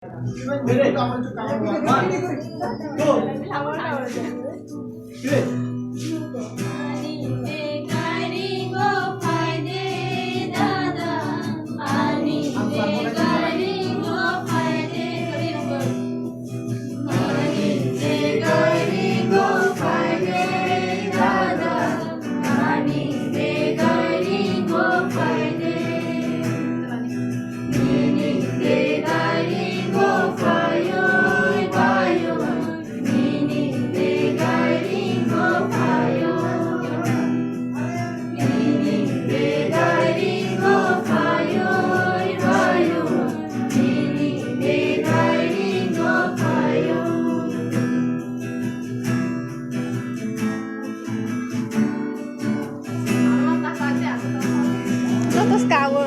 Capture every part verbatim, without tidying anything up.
Ani de gari go phai de dada, ani de gari go phai de. Ani de gari go phai de dada, ani de gari go phai de. Nini de gari go phai oi bai oi. Nini de gari go phai oi. Nini de gari go phai oi bai oi. Nini de gari go phai oi. Joto skawo.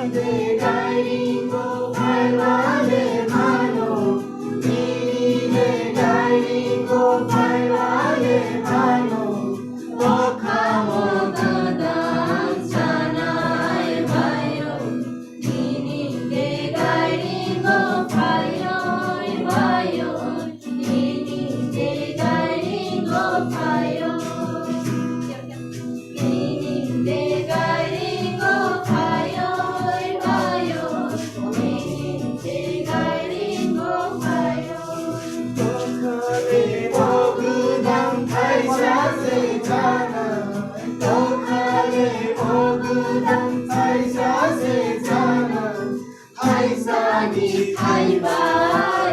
Thaisani thaiba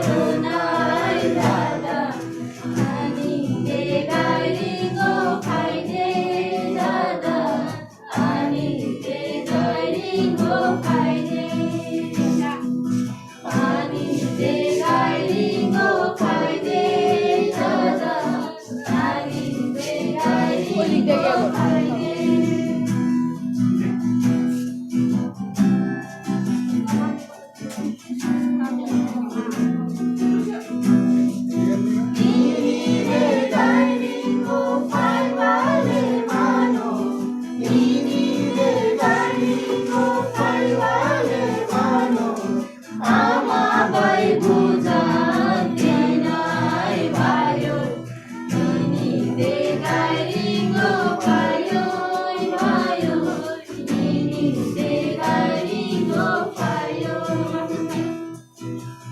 rwnai dada, ani de gari go phai de dada, ani de gari go phai de, ani de gari go phai de dada, ani de gari go phai de.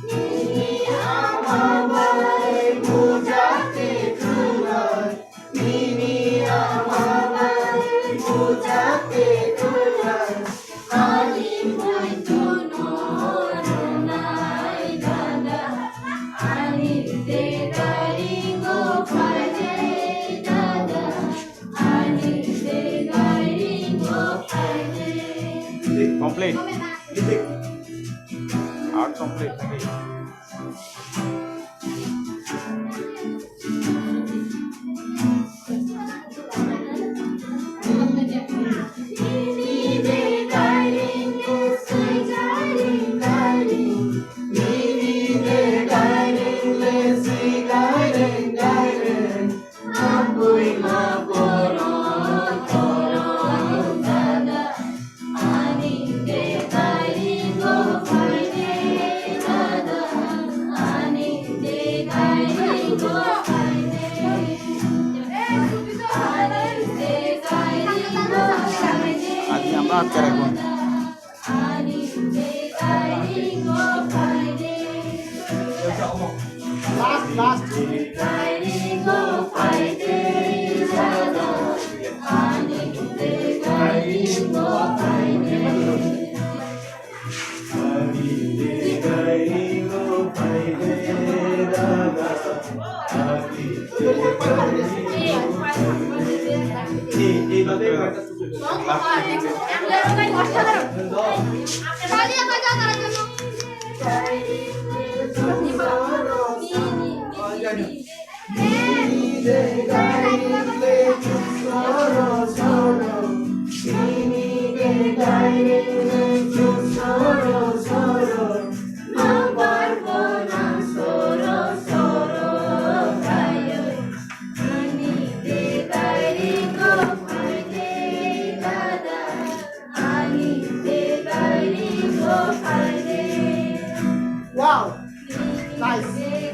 Nini ama bai bujate khwnai, nini ama bai bujate khwnai, ani poito no rwnai dada, ani de gari go phai de dada, ani de gari go phai de. Complete. Art complete. Aji amra atkar ekon. Last, last. Wow! Nice.